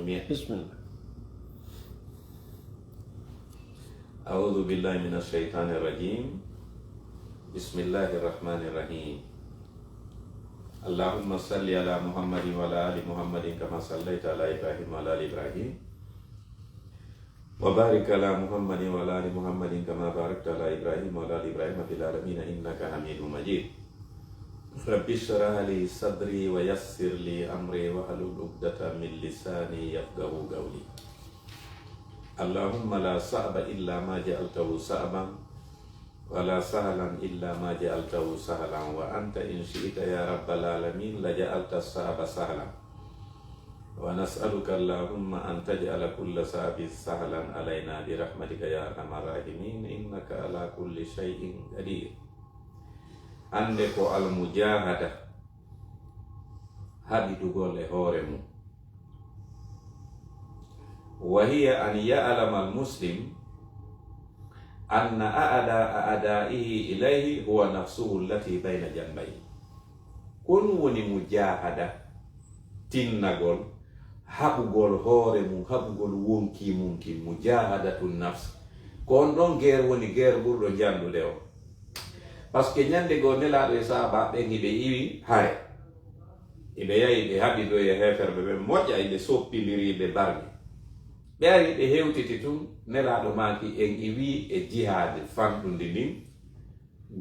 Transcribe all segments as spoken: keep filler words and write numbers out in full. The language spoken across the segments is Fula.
بسم الله. أعوذ بالله من الشيطان الرجيم. بسم الله الرحمن الرحيم. اللهم صل على محمد وعلى آل محمد كما صليت على إبراهيم وعلى آل إبراهيم. وبارك على محمد وعلى آل محمد كما باركت على إبراهيم وعلى آل إبراهيم في العالمين إنك حميد مجيد. رب اشرح لي صدري ويسر لي أمري واحلل عقدة من لساني يفقهوا قولي. اللهم لا صعب إلا ما جعلته صعبا ولا سهلا إلا ما جعلته سهلا وأنت إن شئت يا رب العالمين لجعلت الصعب سهلا. ونسألك اللهم أن تجعل كل صعب سهلا علينا برحمتك يا أرحم الراحمين إنك على كل شيء قدير. Hannde ko almujahada, haɓidugol e hoore mum. وهي أن يعلم المسلم أن أعداء أعدائه إليه هو نفسه التي بين جنبيه. Ko ɗum woni mujahada, tinnagol, haɓugol hoore mum, haɓugol wonkii mum kin, mujahadatu nafs. Ko on ɗon geer woni geer ɓurɗo njanɗude o. Parce que ñande goo Nelaaɗo e sahaabaaɓe ɓen hiɓe iwi hare. Hiɓe yahi ɓe haɓidoyi e heeferɓe ɓen moƴƴa, hiɓe soppindiri, hiɓe barmi. Ɓe ari ɓe hewtiti tun, Nelaaɗo maaki en iwi e jihaade fanɗundi ndin.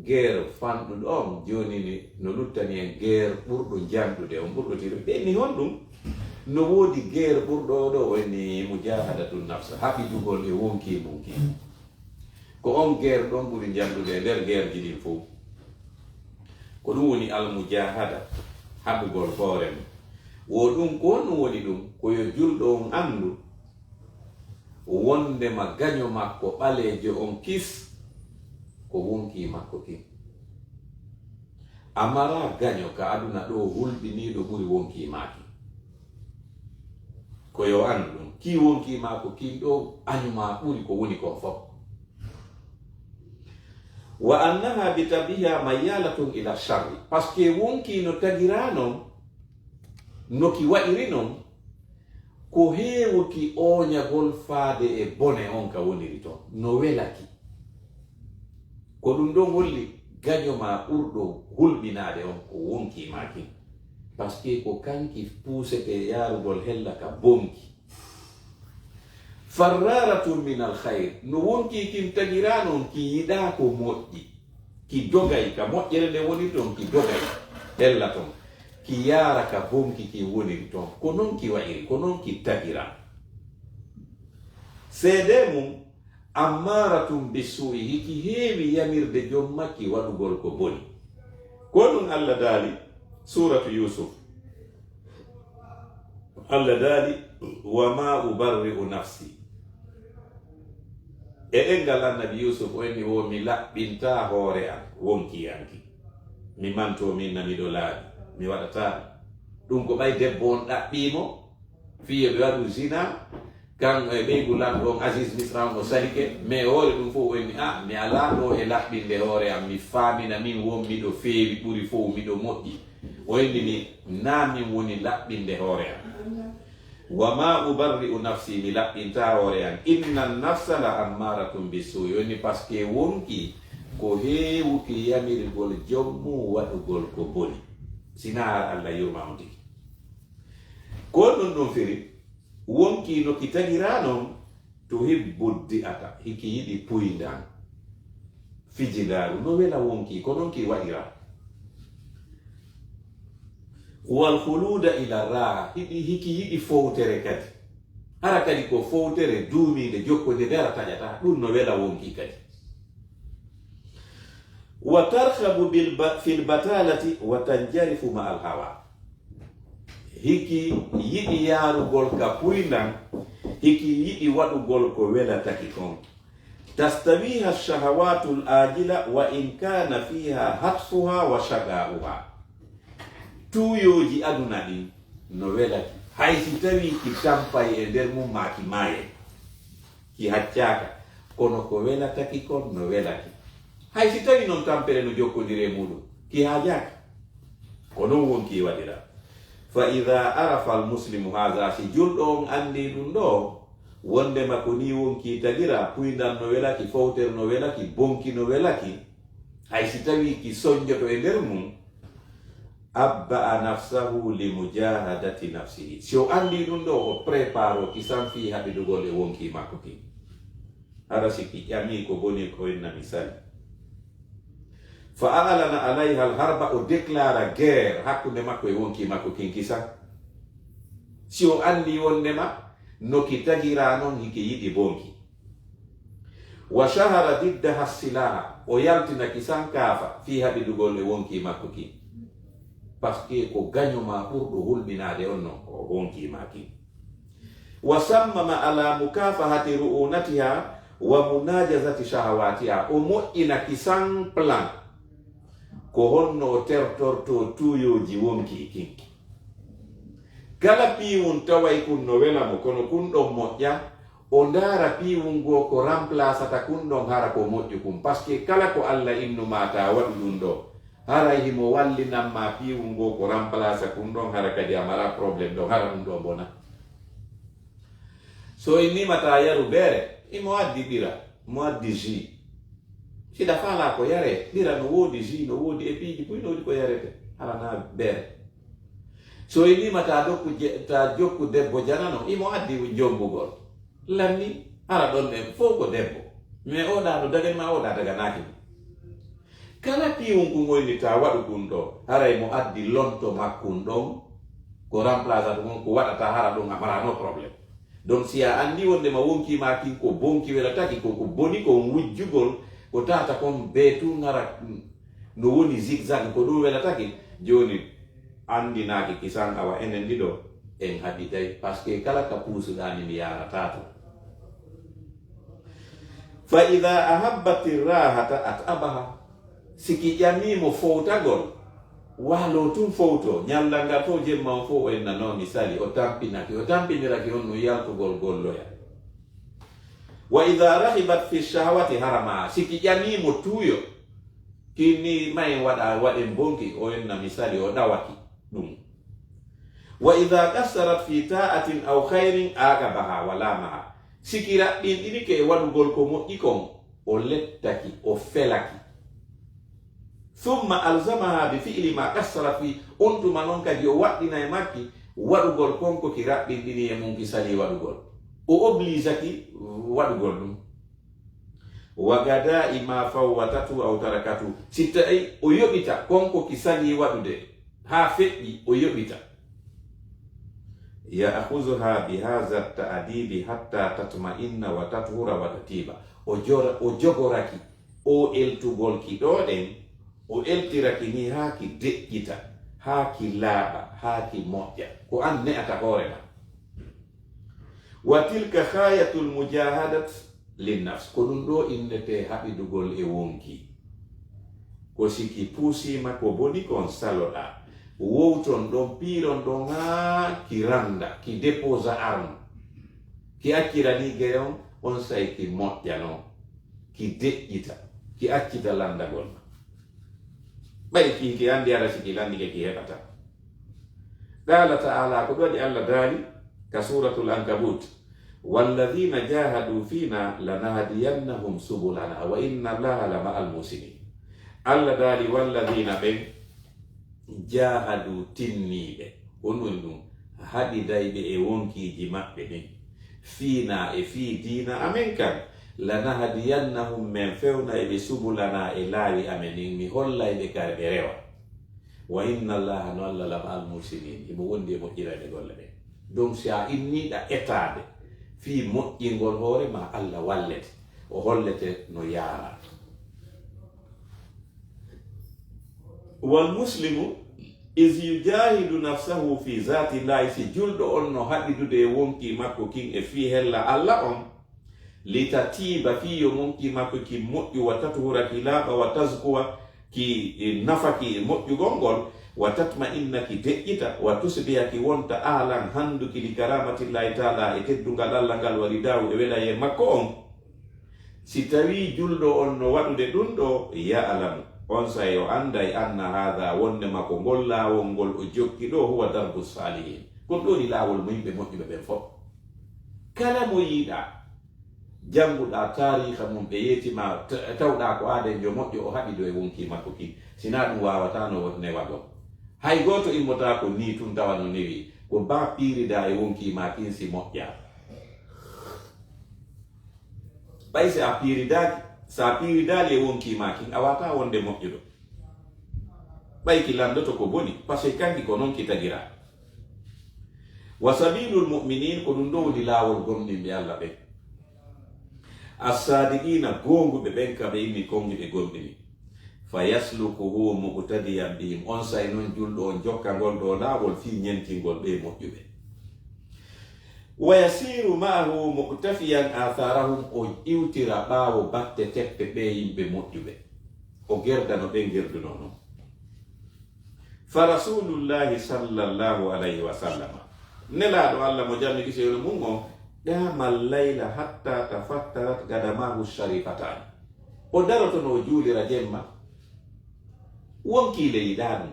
Geer fanɗuɗo on, jooni ni no luttani en geer ɓurɗo njanɗude on, ɓurɗo tiro. Ɓe inni honɗum? No woodi geer ɓurɗo o ɗo, o inni mujahadatu nafs, haɓidugol e wonkii mum kin. Ko on geer ɗon ɓuri njanɗude e nder geerji ɗin fow. Ko ɗum woni almujahada, haɓugol hoore mum. Wo ɗum, ko honɗum woni ɗum? Ko yo julɗo on anndu wondema gaño makko ɓaleejo on kis ko wonkii makko kin. A maraa gaño ka aduna ɗoo hulɓiniiɗo ɓuri wonkii maa kin. Ko yo an ɗum. Kii wonkii maa ko kin ɗoo, añu maa ɓuri ko woni kon fof. وأنها بطبعها ميالة إلى الشر. Parce que wonkii no tagiraa non, no ki waɗiri non, ko heewuki ooñagol faade e bone on ka woniri ton. No welaki. Ko ɗum ɗon holli gaño maa ɓurɗo hulɓinaade on ko wonkii maa kin. Parce que ko kanki puusetee yaarugol hella ka bonki. فرارة من الخير. No wonkii kin tagiraa non, ki yiɗaa ko moƴƴi. Ki dogay ka moƴƴere nde woni ton, ki dogay hella ton. Ki yaara ka bonki kin woniri ton. Ko non ki wa'iri, ko non ki tagiraa. Seedee mum, أمارة بالسوء, hiki heewi yamirde joom makki waɗugol ko boni. Ko ɗum Allah daali, Suuratu Yuusuf. Allah daali, وما أبرئ نفسي. E ɗemngal Annabi Yuusuf, o inni, wo mi laɓɓintaa hoore an, wonkii an ki. Mi mantoo min na miɗo laaɓi, mi waɗataa ɗum. Ɗum ko ɓay debbo on ɗaɓɓii mo, fii yo ɓe waɗu zina, kan e ɓeygu lanɗo on Aziz Misra on o salike, mais hoore ɗum fof o inni, a, mi alaa ɗo e laɓɓinde hoore am, mi faamina min won miɗo feewi ɓuri fof miɗo moƴƴi. O inni mi, naa min woni laɓɓinde hoore am. وما أبرئ نفسي, mi laɓɓintaa hoore am. إن النفس لأمارة بالسوء. O inni, parce que wonkii ko heewuki yamirgol joom mum waɗugol ko boni. Sinaa har Allah yurma on tigi. Ko ɗum ɗum firi, wonkii no ki tagiraa non, تحب الدئة, hiki yiɗi puyndan. Fijindaaru, no wela wonkii, ko non ki waɗiraa. والخلود إلى الراحة, hiɗi, hiki yiɗi fowtere kadi. Hara kadi ko fowtere duumiinde, jokkondirde, hara taƴataa. Ɗum no wela wonkii kadi. وترغب بالب-، في البطالة وتنجرف مع الهوى. Hiki yiɗi yaarugol ka puyndan, hiki yiɗi waɗugol ko welataki kon. تستهويها الشهوات العاجلة وإن كان فيها هتفها وشقاؤها. Tuuyooji aduna ɗin no welaki. Hay si tawii ki tampay e nder mum maa ki maayay. Ki haccaaka. Kono ko welataki kon no welaki. Hay si tawii non tampere no jokkondiri e muɗum, ki haajaaki. Ko non wonkii waɗiraa. Fa ida arafa almuslimu haza, si julɗo on anndi ɗum ɗo, wondema ko ni wonki tagira, puyndan no welaki, fowter no welaki, bonki no welaki, hay si tawi ki sonjoto e nder mum, abba'a nafsahu li mujahadati nafsihi. Si o anndi ɗum ɗo, o préparo ki san fii haɓidugol e wonki makko ki. Hara si ki ƴami ko boni ko inna misali. Fa a'lana alayha alharba, o déclara guerre hakkunde makko e wonki makko kin kisa. Si o anndi wondema no ki tagira non hike yiɗi bonki. Wa shahara diddaha silaha, o yaltina ki san kaafa fii haɓidugol e wonki makko kin. Parce que ko gaño ma ɓurɗo hulɓinaade on non, ko wonki ma kin. Wa sammama ala mukafahati ru'unatiha wa munajazati shahawatiha. O moƴƴina ki san plan. Ko honno o tertorto tuuyooji wonki kin. Kala piiwun taway kun no wela mo, kono kun ɗon moƴƴa, o ndaara piiwun goo ko ramplasata kun ɗon hara ko moƴƴu kun. Parce que kala ko Alla innu ma ta waɗu ɗum ɗo, haray himo wallinan ma piiwun goo ko ramplasa kun ɗon, hara kadi a mara problème ɗon, hara ɗum ɗo bona. So innima ta yaru beere, imo addi ɓira, mo addi jus. Siɗa faala ko yare, ɓira no woodi, jus no woodi, e piiji buy no woodi ko yarete, hara na beere. So innima ta dokku je-, ta jokku debbo janano, imo addi jombugol. Lanni, hara ɗon ɓe fow ko debbo. Mais oɗa no dagani ma, oɗa daganaaki mo. Kala piiwun kun o inni ta waɗu kun ɗo, haray mo addi lonto makkun ɗon, ko remplaçant ɗum on, ko waɗata hara ɗon a marano problème. Donc si a anndi wondema wonki ma kin ko bonki welataki, ko, ko boni kon wujjugol, ko tata kon be tun hara, mm, no woni zigzag, ko ɗum welataki, jooni anndinaaki kisan awa enen ɗiɗo en haɓitay, parce que kala ka puusuɗaa ni mi yaarataa to. Fa ida ahabbat irrahata at'abaha. Si ki ƴamii mo fowtagol, waaloo tun fowtoo, ñallal ngal fow, jemma on fow, o enna non mi sali, o tampinaki, o tampiniraki on no yaltugol golloya. Wa ida rahibat fi shahwati harama, si ki ƴamii mo tuuyo, kinni mayen waɗa, waɗen bonki, o enna mi sali, o ɗawaki ɗum. Wa ida qassarat fi ta'atin aw khairin aqabaha wa lamaha. Si ki raɓɓinɗinike e waɗugol ko moƴƴi kon, o lettaki, o felaki. Thumma alzamaha bi fi'li ma qassarat fi, on tuma non kadi o waɗɗina e makki waɗugol kon ko ki raɓɓinɗini e mum, ki sali waɗugol. O obligaki waɗugol ɗum. Wa gada'i ma fawwatatu aw tarakatu. Si tawi o yoɓita kon ko ki sali waɗude, haa feƴƴi o yoɓita. Ya'khuzuha bi hadha ta'dibi hatta tatma'inna wa tathura wa tatiba. O jora-, o jogoraki o eltugol ki ɗo ɗen, o eltiraki ni haa ki deƴƴita, haa ki laaɓa, haa ki moƴƴa. Ko an ne'ata hoore ma. Wa tilka ghayatul mujahadat linnafs. Ko ɗum ɗo innetee haɓidugol e wonki. Ko si ki puusiima ko boni kon saloɗaa. Wowton ɗon, piiron ɗon haa ki rannda, ki déposa arme. Ki accira ni geyon, on say ki moƴƴa non. Ki deƴƴita, ki accita lanndagol ma. Ɓay ki, ki anndi ara si ki lanndike ki heɓata. Qala ta'ala, ko ɗum waɗi Allah daali ka Suratul Ankabut, "Walladhina jahadu fina lanahdiyannahum subulana wa inna Allaha la ma'al muhsinin." Allah daali, "Walladhina", ɓen, "jahadu", tinniiɓe, honɗum ɗum, haɓidayɓe e wonkiiji maɓɓe ɗin, "fina", e fii diina amen kan, "lanahdiyannahum", men fewnay ɓe, "subulana", e laawi amen ɗin, mi hollay ɓe ka ɓe rewa. "Wa inna Allaha", no Allah, "la ma'al muhsinin", himo wondi e moƴƴinayɓe golle ɓen. Donc, si a inniiɗa etaade fii moƴƴingol hoore ma, Allah wallete, o hollete no yaara. "Wal muslimu iz yujahidu nafsahu fi zati Llahi", si julɗo on no haɓidude e wonki makko kin e fii hella Allah on, "litatiba", fii yo monki makko ki moƴƴu, "wa tatuhura", ki laaɓa, "wa tazkuwa", ki, e, nafaki e moƴƴugol ngol, "wa tatma'inna", ki deƴƴita, "wa tusbiha", ki wonta ahlan, hannduki, "li karamatillahi taala", e teddungal Allah ngal, "wa ridahu", e welayee makko on. Si tawii julɗo on no waɗude ɗum ɗo, "ya'lamu", On say o annday anna haada, wonde makko ngol laawol ngol o jokki ɗo, huwa darbu saalihin, kon ɗoni laawol mo yimɓe moƴƴuɓe ɓen fof. Kala mo yiɗa jannguɗa taariiha mum, ɓe yeetima, t-, tawɗa ko aadenjo moƴƴo, o haɓido e wonkii makko kin. Sinaa ɗum waawata no newa ɗon. Hay gooto immotaako nii tun tawa no newi, ko baa piirida e wonkii maa kin si moƴƴa. Ɓay si a piiridaaki, si a piiridaali e wonkii maa kin, a waawataa wonde moƴƴuɗo. Ɓay ki lanndoto ko boni, parce que kanki ko non ki tagiraa. Wa sabiilul mu'miniin, ko ɗum ɗoo woni laawol gomɗinɓe Alla ɓen. As-saadiqiina, goonguɓe ɓen ka ɓe inni konngi ɓe gomɗini. Fa yaslukuhu muqtadiyan bihim, on say non julɗo on jokka ngol ɗoo laawol fii ñentingol ɓee moƴƴuɓe. Wa yasiiru ma'ahu muqtafiyan aathaarahum, o iwtira ɓaawo batte teppe ɓee yimɓe moƴƴuɓe, o gerda no ɓen gerdunoo non. Fa Rasuulullaahi sallallaahu alayhi wa sallama, Nelaaɗo Alla mo jam e kisiyee woni e mun on, qaama al-layla hatta tafattarat qadamaahu shariifataani. O darotono o juulira jemma. Wonkii le yiɗaa ɗum.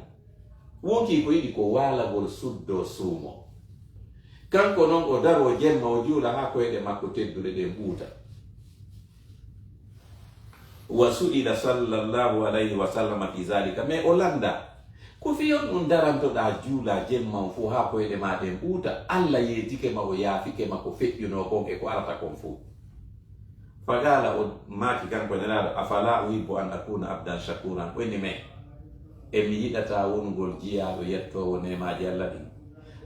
Wonkii ko yiɗi ko waalagol suddoo suumoo. Kanko non o daroo jemma o juula haa koyɗe makko tedduɗe ɗen ɓuuta. Wa su'ila sallallaahu alayhi wa sallama fii zaalika, mais o lanndaa, ko fii honɗun darantoɗaa juulaa jemma on fow haa koyɗe maa ɗen ɓuuta? Alla yeetike ma, o yaafike ma ko feƴƴunoo kon e ko arata kon fow. Fa qaala, o maaki kanko Nelaaɗo, afalaa uhibbu an akuuna abdan shakuuran, o inni, mais e mi yiɗataa wonugol jiyaaɗo yettoowo neemaaji Alla ɗin?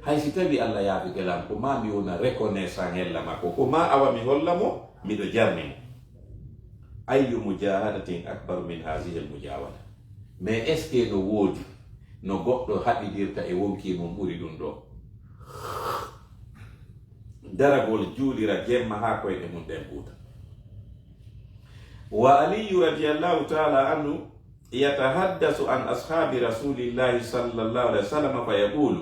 Hay si tawii Alla yaafike lan, ko maa mi wona reconnaissant hella makko, ko maa awa mi holla mo miɗo jarni mo. Ayyu mujaahadatin akbaru min haazihil mujaawada? Mais est-ce que no woodi no goɗɗo haɓidirta e wonkii mun ɓuri ɗum ɗoo? Daragol juulira jemma haa koyɗe mun ɗen ɓuuta. Wa Aliyyu radiyallaahu ta'aalaa anhu yatahaddasu an ashaabi Rasuulillaahi sallallaahu alayhi wa sallam fa yaquulu,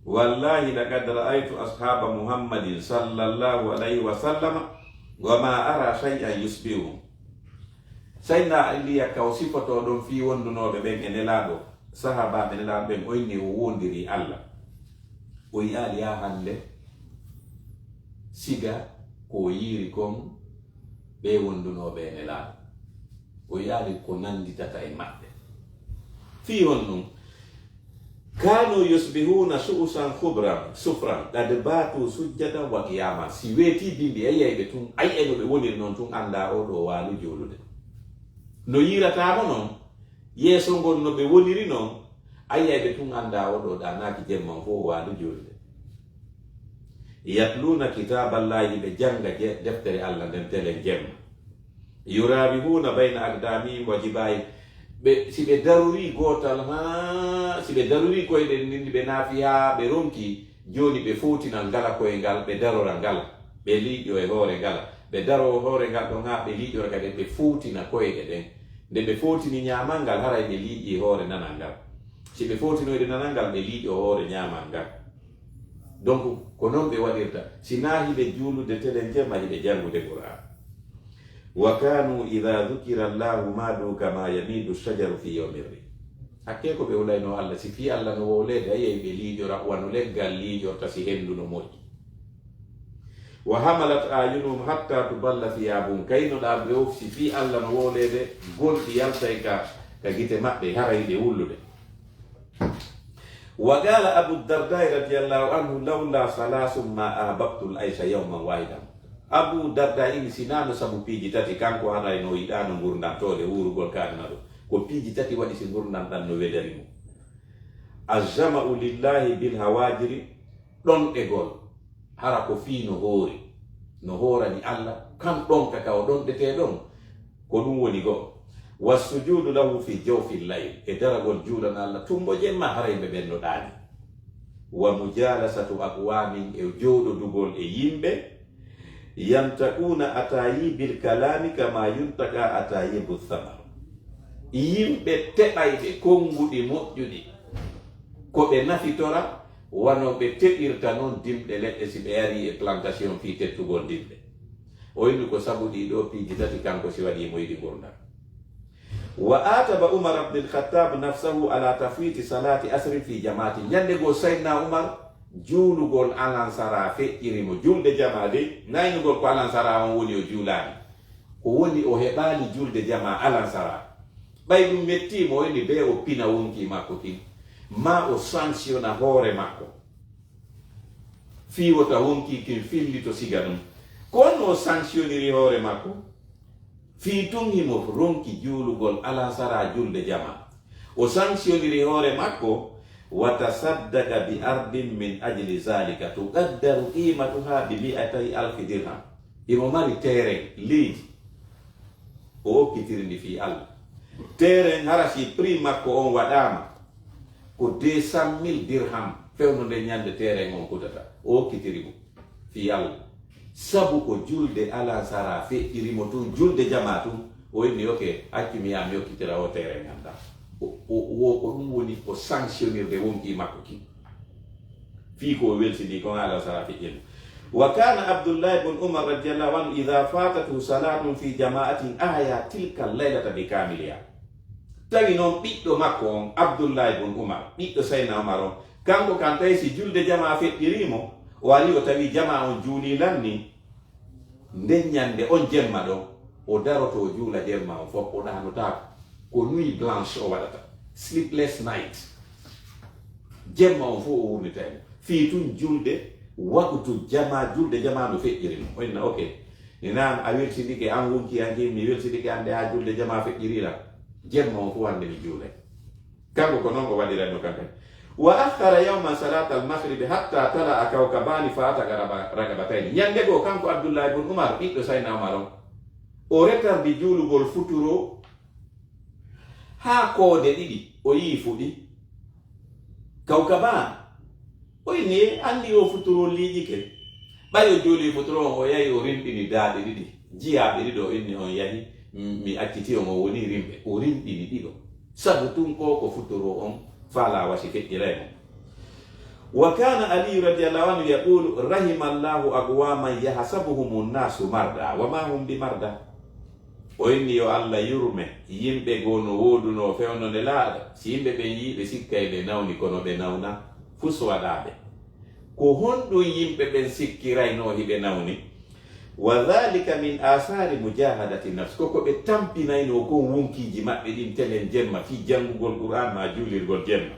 wallaahi laqad ra'aytu ashaaba Muhammadin sallallaahu alayhi wa sallam wa maa araa shay'an yusbihuhum. Sayyidinaa Aliyya ka o sifotoo ɗon fii wondunooɓe ɓen e Nelaaɗo, sahaabaaɓe Nelaaɗo ɓen, o inni o woondirii Alla. O yi'aali haa hannde siga ko o yi'iri kon ɓee wondunooɓe e Nelaaɗo. O yi'aali ko nannditata e maɓɓe. Fii honɗun? Kaanu yusbihuuna shu'usan khubran, sufran, qad baatu sujjadan wa qiyaaman. Si weetii bimbi, a yi'ay ɓe tun, a yi'ay no ɓe woniri non tun, anndaa oo ɗoo waalu juulude. No yi'irataa mo non, yeeso ngon no ɓe woniri non, a yi'ay ɓe tun, anndaa oo ɗoo ɗaanaaki jemma on fow, o waalu juulude. Yatluuna kitaaballaahi, ɓe jannga je-, deftere Alla nden telen jemma. Yuraawihuuna bayna aqdaamihim wa jibaahihim. Ɓe, si ɓe darorii gootal haa, si ɓe darorii koyɗe ɗen, ɓe naafi haa ɓe ronki, jooni ɓe fowtinan ngala koyngal, ɓe darora ngal, ɓe liiƴo e hoore ngala. Ɓe daroo hoore ngal ɗon haa ɓe liiƴora kadi, ɓe fowtina koyɗe ɗen. Nde ɓe fowtini ñaamal ngal, haray ɓe liiƴii hoore nanal ngal. Si ɓe fowtinoyde nanal ngal, ɓe liiƴoo hoore ñaamal ngal. Donc, ko non ɓe waɗirta. Si naa hiɓe juulude telen jemma, hiɓe janngude Qur'aan. Wa kaanu idaa dukira Allaahu maadu kama yamiidu shajaru fi yawmi rih. Hakkee ko ɓe hulaynoo Alla, si fii Alla no wowleede, a yi'ay ɓe liiƴora wano leggal liiƴorta si henndu no moƴƴi. Wa hamalat ayunuhum hatta tuballa thiyaabuhum. Kaynoɗaa ɓe fof, si fii Alla no wowleede, gonɗi yaltay ka, ka gite maɓɓe, haray ɗe wullude. Wa qaala Abu Dardaa radiyallaahu anhu, lawlaa salaasun maa ahbabtul aysha yawman waahidan. Abu Dardaa inni, si naa no sabu piiji tati, kanko haray no yiɗaano ngurndan toode wuurugol ka aduna ɗo. Ko piiji tati waɗi si ngurndan ɗan no weliri mo. Aljama'u lillaahi bil hawaajiri, ɗonɗegol, hara ko fii no hoori, no hoorani Alla, kan ɗonka ka o ɗonɗetee ɗon, ko ɗum woni go'o. Wassujuudu lahu fi jawfil layl, e daragol juulana Alla tumbo jemma, haray ɓe ɓen no ɗaani. Wa mujaalasatu aqwaamin, e jooɗodugol e yimɓe, yantaquuna ataayi bil kalaami kama yuntaqaa ataayibu thamar. Yimɓe teɓayɓe konnguɗi moƴƴuɗi, ko ɓe nafitora, wano ɓe teɓirta non dimɗe leɗɗe si ɓe arii e plantation fii tettugol dimɗe. O inni ko sabu ɗii ɗoo piiji tati kanko si waɗii mo yiɗi ngurndan. Wa ataba Umar ibn al-Khattab nafsahu ala tafwiti salati asri fi jamaati. Ñande goo Sayyidina Umar juulugol alansara feƴƴiri mo. Julde jamaa de, naynugol ko alansara on woni o juulaani. Ko woni o heɓaali julde jamaa alansara. Ɓay ɗum mettii mo, o inni bee o pina wonkii makko kin. Maa o sanctiona hoore makko. Fii wota wonkii kin fillito siga ɗum. Ko honno o sanctioniri hoore makko? Fii tun himo ronki juulugol alansara julde jamaa. O sanctioniri hoore makko, wa tasaddaqa bi ardin min ajli zalika, tuqaddaru qimatuha bi mi'atay alfi dirham. Himo mari teeren, leydi. O okkitiri ndi fii Allah. Teeren hara si prix makko on waɗaama ko deux cent mille dirham, fewndo nden ñande teeren on kutata. O okkitiri mo fii Allah. Sabu ko julde alansara feƴƴiri mo tun, julde jamaa tun. O inni, "Ok, accu mi yaha mi okkitira o teeren an ɗan." O, o, wo ko ɗum woni ko sanctionirde wonkii makko kin. Fii ko o welsini kon alansara feƴƴiri mo. Wa kana Abdullah ibn Umar radiyallahu anhu idha fatatuhu salatun fi jama'atin ahya tilka laylata bi kamiliha. Tawi non ɓiɗɗo makko on, Abdullah ibn Umar, ɓiɗɗo Sayyidina Umar on, kanko kan tawi si julde jamaa feƴƴiri mo, o ari o tawi jamaa on juulii lanni, nden ñande on jemma ɗon, o daroto o juula jemma on fof, o ɗaanotaako. Ko nuit blanche o waɗata, sleepless night. Jemma on fof o wurnitay mo. Fii tun julde, wakutu jamaa, julde jamaa no feƴƴiri mo. O inna, "Ok, ni naan a welsinike an wonkii an kin, mi welsinike an de haa julde jamaa feƴƴiri lan. Jemma on fof hannde mi juulay." Kanko ko non o waɗiranno kan kadi. Wa akhara yawman salatal maghribi hatta tala'a kawkabani fataqa raba-, raqabatayni. Ñande goo, kanko Abdullah ibn Umar, ɓiɗɗo Sayyidina Umar on, o retardi juulugol futuro haa koode ɗiɗi o yi'i fuɗi. Kawkaban, o inni, "Anndi o futuro liiƴike." Ɓay o juuli futuro on, o yahi o rinɗini daaɗe ɗiɗi. Jiyaaɓe ɗiɗo, o inni, "On yahi, mi acciti on, o woni rimɓe." O rinɗini ɗiɗo. Sabu tun ko, ko futuro on faalaa wasi feƴƴiray mo. Wa kana Aliyu radiyallahu anhu yaqulu, "Rahimallahu aqwaman yahsabuhumu nnasu marda, wa ma hum bi marda." O inni, "Yo Allah yurme yimɓe goo no woodunoo fewndo Nelaaɗo, si yimɓe ɓen yi'i ɓe sikkay ɓe nawni, kono ɓe nawna fus waɗaaɓe." Ko honɗun yimɓe ɓen sikkiraynoo hiɓe nawni? Wa dhalika min athari mujahadati nafs. Ko ko ɓe tampinaynoo kon wonkiiji maɓɓe ɗin telen jemma fii janngugol Qur'aan maa juulirgol jemma.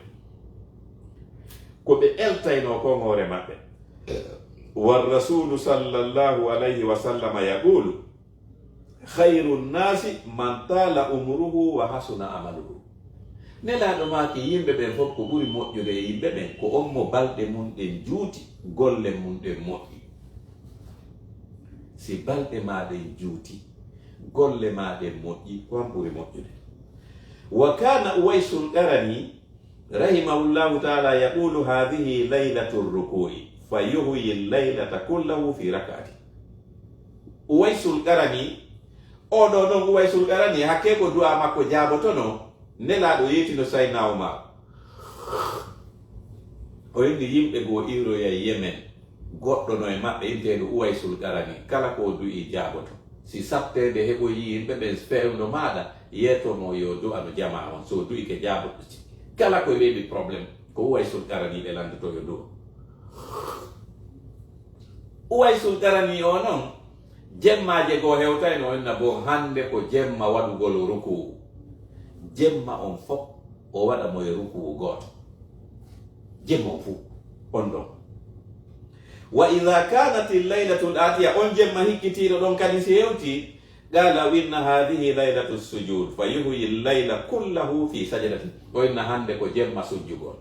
Ko ɓe eltaynoo kon hoore maɓɓe. Wa rasulu sallallahu alayhi wa sallama yaqulu, "Khayru nnasi man tala umruhu wa hasuna amaluhu." Nelaaɗo maaki yimɓe ɓen fof ko ɓuri moƴƴude e yimɓe ɓen ko on mo balɗe mun ɗen juuti, golle mun ɗen moƴƴi. Si balɗe maa ɗen juuti, golle maa ɗen moƴƴi, ko an ɓuri moƴƴude. Wa kana Uwaisul Qarani rahimahullahu ta'ala yaqulu, "Hadhihi laylatu rruku'i, fa yuhyi laylata kullahu fi rak'ati." Uwaisul Qarani, o ɗo non Uwaisul Qarani, hakke ko du'a makko jaabotono, Nelaaɗo yeetino Sayyidina Umar. O inni yimɓe goo iwroyay Yemen, goɗɗo no e maɓɓe inteeɗo Uwaisul Qarani, kala ko o du'i jaaboto. Si satteende heɓoyi yimɓe ɓen fewndo maaɗa, yeetomo yo du'a no jamaa on, so du'ike jaaboto. Kala ko weeɓi problème, ko Uwaisul Qarani ɓe lanndoto yo du'o. Uwaisul Qarani o non, jemmaaje goo hewtayno, o inna bo hannde ko jemma waɗugol rukuu. Jemma on fof o waɗa mo e rukuu gooto. Jemma on fof on ɗon. Wa idha kanati laylatul atiya, on jemma hikkitiiɗo ɗon kadi si hewti, qala, o inna, "Hadhihi laylatu sujud, fa yuhyi layla kullahu fi sajdatin." O inna hannde ko jemma sujjugol.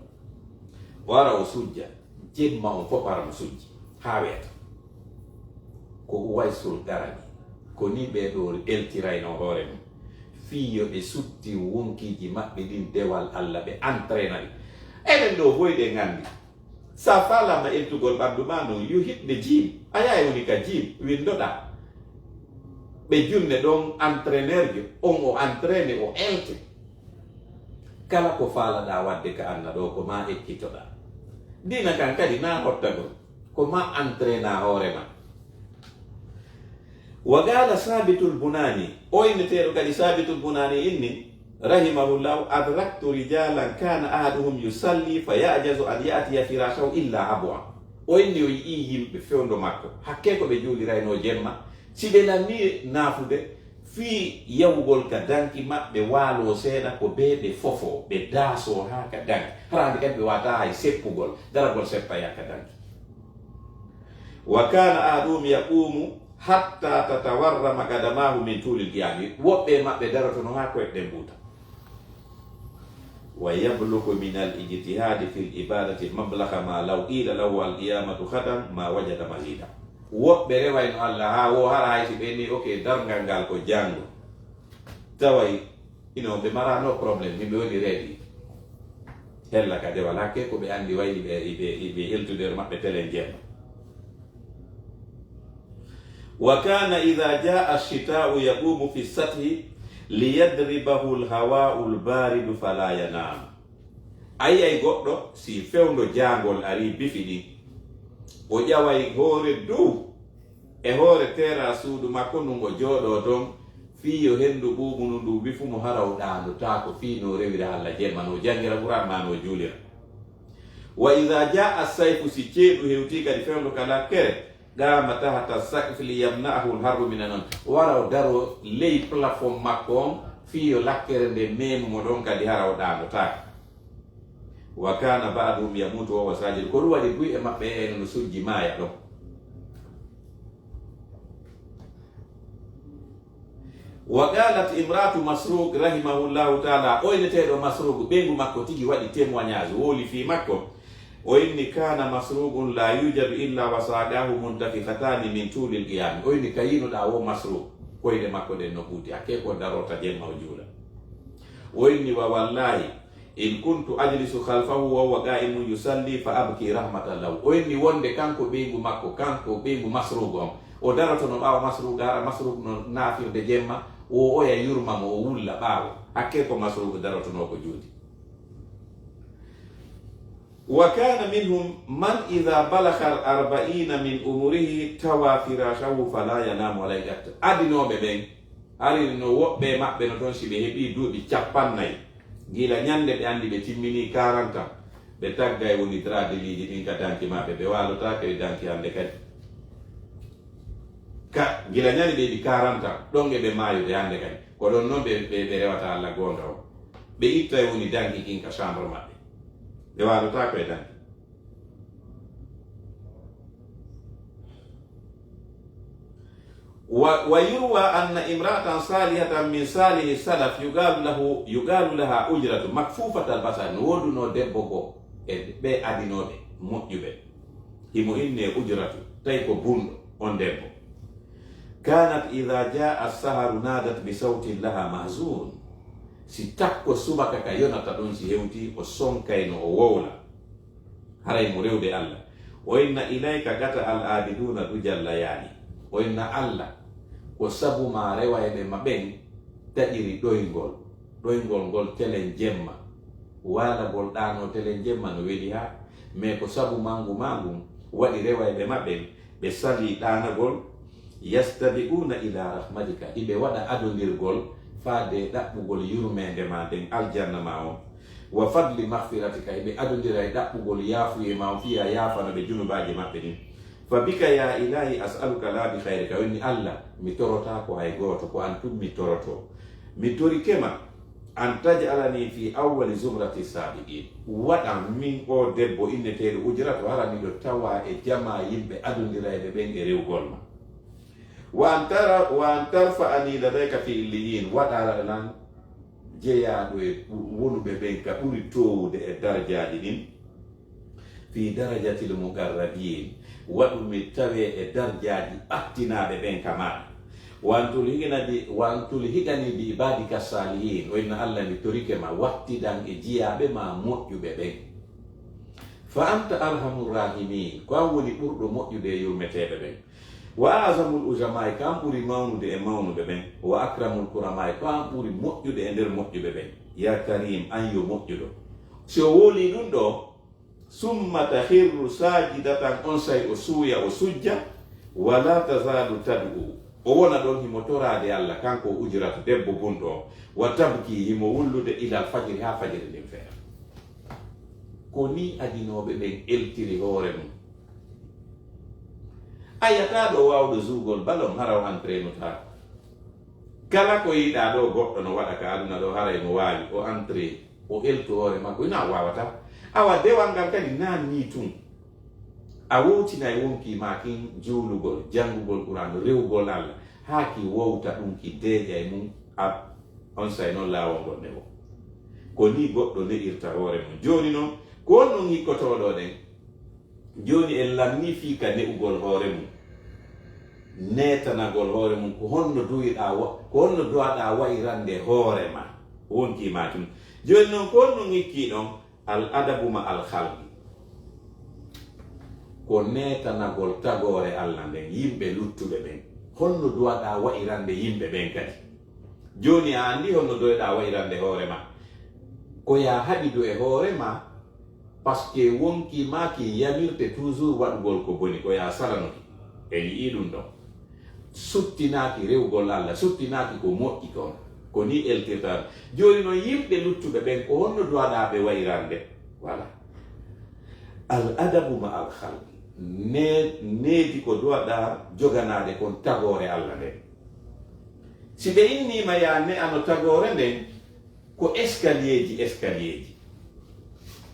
O ara o sujja, jemma on fof ara mo sujji, haa weeta. Ko Uwaisul Qarani, ko ni ɓee ɗoo eltirayno hoore mum. Fii yo ɓe suttin wonkiiji maɓɓe ɗin dewal Alla, ɓe entrainari. Enen ɗoo boy ɗe nganndi. Sa faalama eltugol ɓanndu ma non, you hit the gym. A yahay woni ka gym, winndoɗaa. Ɓe junne ɗon entraîneur jo, on o entraîné, o elte. Kala ko faalaɗaa waɗde ka anna ɗoo, ko ma ekkitoɗaa. Diina kan kadi na hottagol, ko ma entraîna hoore ma. Wa qala Sabitul Bunani, o inneteeɗo kadi Sabitul Bunani inni, رحمه الله: أدركت رجالا كان أحدهم يصلي فيعجز أن يأتي فراشه إلا هبوة. O inni o yi'ii yimɓe fewndo makko, hakkee ko ɓe juuliraynoo jemma, si ɓe nannii naafude, fii yahugol ka danki maɓɓe waaloo seeɗa, ko bee ɓe fofoo, ɓe daasoo haa ka danki. Hara hannde kadi ɓe waawataa hay seppugol, daragol seppay haa ka danki. وكان أحدهم يقوم حتى تتورم قدماه من طول القيام. Woɓɓe e maɓɓe darotono haa koyɗe ɗen ɓuuta. ويبلغ من الاجتهاد في العبادة مبلغ ما لو قيل له القيامة غدا ما وجد مزيدا. Woɓɓe rewayno Allah haa woo hara hay si ɓe ni, ok, darngal ngal ko janngo. Taway ino ɓe maraano problème, yimɓe woni reedi. Hella ka dewal, hakke ko ɓe anndi wayi ɓe, ɓe, ɓe yeltude maɓɓe telen jemma. وكان إذا جاء الشتاء يقوم في السطح ليضربه الهواء البارد فلا ينام. A yi'ay goɗɗo, si fewndo jaangol arii bifi ɗin, o ƴaway hoore dow e hoore teera suudu makko ndun, o jooɗoo ton, fii yo henndu ɓuuɓunu ndu wifu mo, hara o ɗaandotaako, fii no rewira Allah jemma, no janngira Qur'aan maa no juulira. وإذا جاء الصيف, si ceeɗu hewtii kadi fewndo ka lakkere, قام تحت السقف ليمنعه الحر من النوم. O wara o daroo ley plafond makko on, fii yo lakkere nden meemu mo ɗon kadi, hara o ɗaandotaake. وكان بعضهم يموت وهو ساجد. Ko ɗun waɗi buy e maɓɓe en no sujji maaya ɗon. وقالت امرأة مسروق رحمه الله تعالى, oyneteeɗo Masruq, ɓeyngu makko tigi waɗi témoignage, wowli fii makko. O inni: كان مسروق لا يوجد إلا وساقاه منتفختان من طول القيام. O inni ka yi'unoɗaa woo Masruq, koyɗe makko ɗen no ɓuuti, hakke ko darorta jemma o juula. O inni: ووالله إن كنت أجلس خلفه وهو قائم يصلي فأبكي رحمة له. O inni wonnde kanko ɓeyngu makko, kanko ɓeyngu Masruq on, o darotono ɓaawo Masruq, hara Masruq no naafirde jemma, o oya yurma mo, o wulla ɓaawo. Hakke ko Masruq darotonoo ko juuti. وكان منهم من إذا بلغ الأربعين من عمره طوى فراشه فلا ينام ولا يقعد. Adinooɓe ɓen, hari no woɓɓe e maɓɓe no ton, si ɓe heɓii duuɓi cappannayi, gila ɲande ɓe anndi ɓe timminii quarante ans, ɓe taggay woni dradiliiji ɗin ka danki maɓɓe, ɓe waalotaake e danki hannde kadi. Ka, gila ɲande ɓe heɓi quarante ans, ɗon e ɓe maayude hannde kadi. Ko ɗon non ɓe, ɓe, ɓe rewata Allah goonga on. Ɓe ittay woni danki kin ka chambre maɓɓe. Ɓe waalotaako e danki. و-، ويروى أن امرأة صالحة من صالح السلف يقال له، يقال لها أجرة مكفوفة البصر. No woodunoo debbo goo e ɓee adinooɓe moƴƴuɓe. Himo innee Ujratu, tawi ko bunɗo on debbo. كانت إذا جاء السحر نادت بصوت لها محزون. Si takko subaka ka yonata ɗon, si hewtii, o sonkayno, o wowla. Haray mo rewde Allah. O inna: إليك قطع العابدون دجى الليالي. O inna Allah, ko sabu maa rewayɓe ma ɓen taƴiri ɗoyngol. Ɗoyngol ngol telen jemma. Waalagol ɗaanoo telen jemma no weli haa, mais ko sabu maa ngu maa ngun waɗi rewayɓe ma ɓen ɓe salii ɗaanagol. يستبقون إلى رحمتك, hiɓe waɗa adondirgol faade ɗaɓɓugol yurmeende maa nden, aljanna maa on. وفضل مغفرتك, hiɓe adondira e ɗaɓɓugol yaafuyee maa on, fii a yaafana ɓe junubaaji maɓɓe ɗin. فبك يا إلهي أسألك لا بغيرك. O inni: Allah, mi torotaako hay gooto, ko an tun mi torotoo. Mi torike ma, أن تجعلني في أول زمرة السابقين. Waɗan min oo debbo inneteeɗo Ujratu, hara miɗo tawaa e jamaa yimɓe adondirayɓe ɓen e rewgol ma. وأن تر-، وأن ترفعني لديك في عليين. Waɗa lan jeyaaɗo e ɓu-، wonuɓe ɓen ka ɓuri toowude e darjaaji ɗin. في درجة المقربين. Waɗu mi tawee e darjaaji ɓattinaaɓe ɓen ka maaɗa. وأن تلحقني ب-، وأن تلحقني بعبادك الصالحين. O inna Allah, mi torike ma, wattidan e jiyaaɓe ma moƴƴuɓe ɓen. فأنت أرحم الراحمين. Ko an woni ɓurɗo moƴƴude e yurmeteeɓe ɓen. وأعظم العظماء, ko an ɓuri mawnude e mawnuɓe ɓen. وأكرم الكرماء, ko an ɓuri moƴƴude e nder moƴƴuɓe ɓen. يا كريم, an yo moƴƴuɗo. Si o wowlii ɗun ɗoo, ثم تخر ساجدة, onsay o suuya, o sujja, ولا تزال تدعو. O wona ɗon himo toraade Alla, kanko o ujurata debbo bunɗo on, wa tabki, himo wullude ilal fajri, haa fajiri ndin feera. Ko nii adinooɓe ɓen eltiri hoore mum. A yi'ataa ɗo waawɗo zuugol balon hara o entrainetaako. Kala ko yiɗaa ɗo goɗɗo no waɗa ka aduna ɗo, haray mo waawi, o entraine, o eltu hoore makko, ina waawataa. Awa dewal ngal kadi naa nii tun. A wowtinay wonkii maa kin juulugol, janngugol Qur'aanu, rewugol Alla, haa ki wowta ɗun, ki deeƴa e mum, a, onsay non laawol ngol newo. Ko nii goɗɗo ne'irta hoore mum. Jooni non, ko honɗun hikkotoo ɗo ɗen? Jooni en lannii fii ka ne'ugol hoore mum, neetanagol hoore mum, ko honno duwiɗaa wa-, ko honno duwaɗaa wa'irande hoore maa, wonkii maa tun. Jooni non, ko honɗun hikkii ɗon? Al adabu ma al khalqi. Ko neetanagol tagoore Alla nden, yimɓe luttuɓe ɓen. Honno duwaɗaa wa'irande yimɓe ɓen kadi? Jooni a anndi honno duwaɗaa wa'irande hoore maa. Ko yaa haɓidu e hoore maa, parce que wonkii maa kin yamirte toujours waɗugol ko boni, ko yaa salanoki. En yi'ii ɗun ɗon. Suttinaaki rewugol Alla, suttinaaki ko moƴƴi kon. Ko nii eltirta. Jooni non, yimɓe luttuɓe ɓen, ko honno duwaɗaa ɓe wa'irande? Voilà. Al adabu ma al khalqi. Ne-, needi ko duwaɗaa joganaade kon tagoore Alla nden. Si ɓe inniima yaa ne'ano tagoore nden, ko escalierji, escalierji.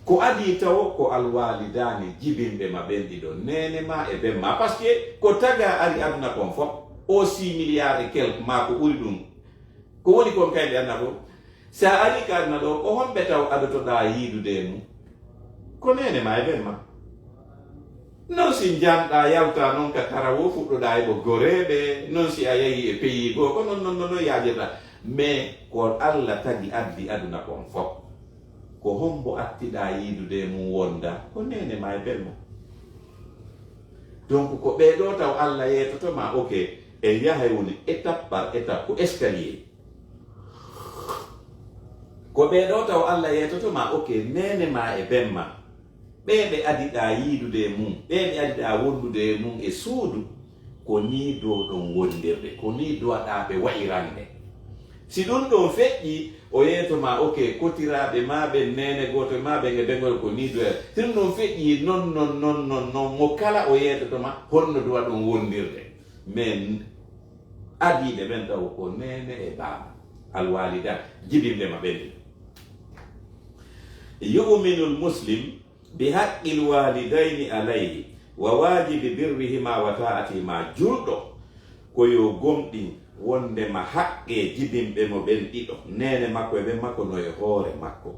Ko adii tawo ko alwaalidaani jibinɓe ma ɓen ɗiɗo, neene maa e ben maa. Parce que ko tagaa ari aduna kon fof, o six milliards et quelque maa ko ɓuri ɗun. Ko woni kon kay ɓe aduna fof. Si a arii ka aduna ɗo, ko homɓe taw adotoɗaa yiidude e mum? Ko neene maa e ben maa. Non si njanɗaa yaltaa non ka tarawoo, fuɗɗoɗaa e ɓo goreeɓe, non si a yahii e pays goo, ko non, non, non, non yaajirɗaa. Mais ko Alla tagi addi aduna kon fof. Ko hombo attiɗaa yiidude e mum wonda? Ko neene maa e ben maa. Donc ko ɓee ɗoo taw Alla yeetoto maa, ok, en yahay woni étape par étape, ko escalier. Ko ɓee ɗoo taw Alla yeetoto maa, ok, neene maa e ben maa. Ɓee ɓe adiɗaa yiidude e mum, ɓee ɓe adiɗaa wondude e mum e suudu, ko nii duwɗon wondirde, ko nii duwaɗaa ɓe wa'irande. Si ɗun ɗon feƴƴii, o yeeto maa, ok, kotiraaɓe maa ɓen, neene gooto maa ɓen e ben goo, ko nii duwɗaa. Si ɗun ɗon feƴƴii, non, non, non, non, non, mo kala o yeetoto maa, honno duwaɗon wondirde. Mais adiiɓe ɓen taw ko neene e baaba, alwaalida, jibinɓe ma ɓen ɗin. Yu'minul muslim bi haqqil walidayni alayhi wa wajibi birrihima wa ta'atihima. Julɗo ko yo gomɗin wondema haqqee jibinɓe mo ɓen ɗiɗo, neene makko e ben makko, no e hoore makko.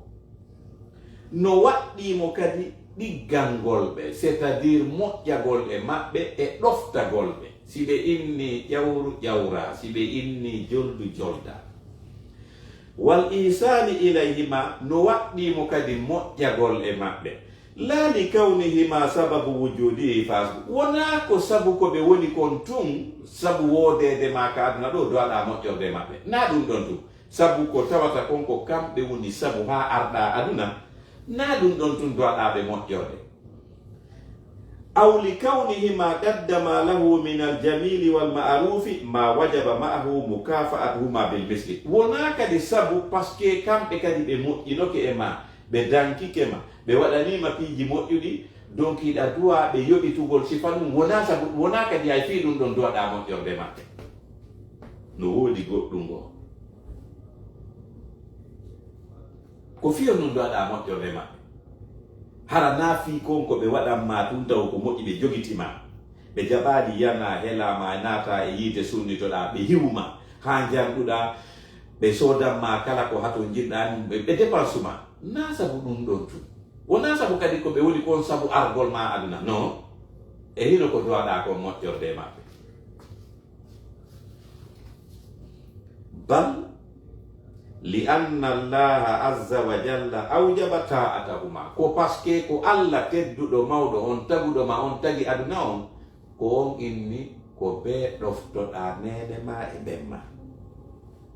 No waɗɗii mo kadi ɗiggangol ɓe, c'est-à-dire moƴƴagol e maɓɓe e ɗoftagol ɓe. Si ɓe innii ƴawru, ƴawraa, si ɓe innii joldu, joldaa. Wal ihsani ilayhima, no waɗɗii mo kadi moƴƴagol e maɓɓe. Laa li kawnihima sababu wujudihi fasiq. Wonaa ko sabu ko ɓe woni kon tun, sabu woodeede maa ka aduna ɗoo, duwaɗaa moƴƴorde e maɓɓe. Naa ɗun ɗon tun. Sabu ko tawata kon ko kamɓe woni sabu haa arɗaa aduna, naa ɗun ɗon tun duwaɗaa ɓe moƴƴorde. Aw li kawnihima qaddama lahu min al jamili wal ma'rufi ma wajaba ma'ahu mukafa'atuhuma bil misli. Wonaa kadi sabu parce que kamɓe kadi ɓe moƴƴinoke e maa, ɓe dankike ma, ɓe waɗanii ma piiji moƴƴuɗi, donc hiɗa duwaa ɓe yoɓitugol sifa ɗun. Wonaa sabu, wonaa kadi hay fii ɗun ɗon duwaɗaa moƴƴorde maɓɓe. No woodi goɗɗun goo. Ko fii on ɗun duwaɗaa moƴƴorde maɓɓe. Hara naa fii kon ko ɓe waɗan maa tun taw ko moƴƴi ɓe jogiti maa. Ɓe jaɓaali yanaa, helaa ma, naataa e yiite, sunnitoɗaa, ɓe hiwu maa haa njanɗuɗaa, ɓe soodan maa kala ko hatonjinɗaa haa, ɓe, ɓe dépense maa. Naa sabu ɗun ɗon tun. Wonaa sabu kadi ko ɓe woni kon sabu argol maa aduna. Non. E hino ko duwaɗaa kon moƴƴorde maɓɓe. Bal li anna Allaha azza wa jalla awjaba ta'atahuma. Ko parce que ko Alla tedduɗo mawɗo on, taguɗo ma on, tagi aduna on, ko on inni ko bee ɗoftoɗaa neene maa e ben maa.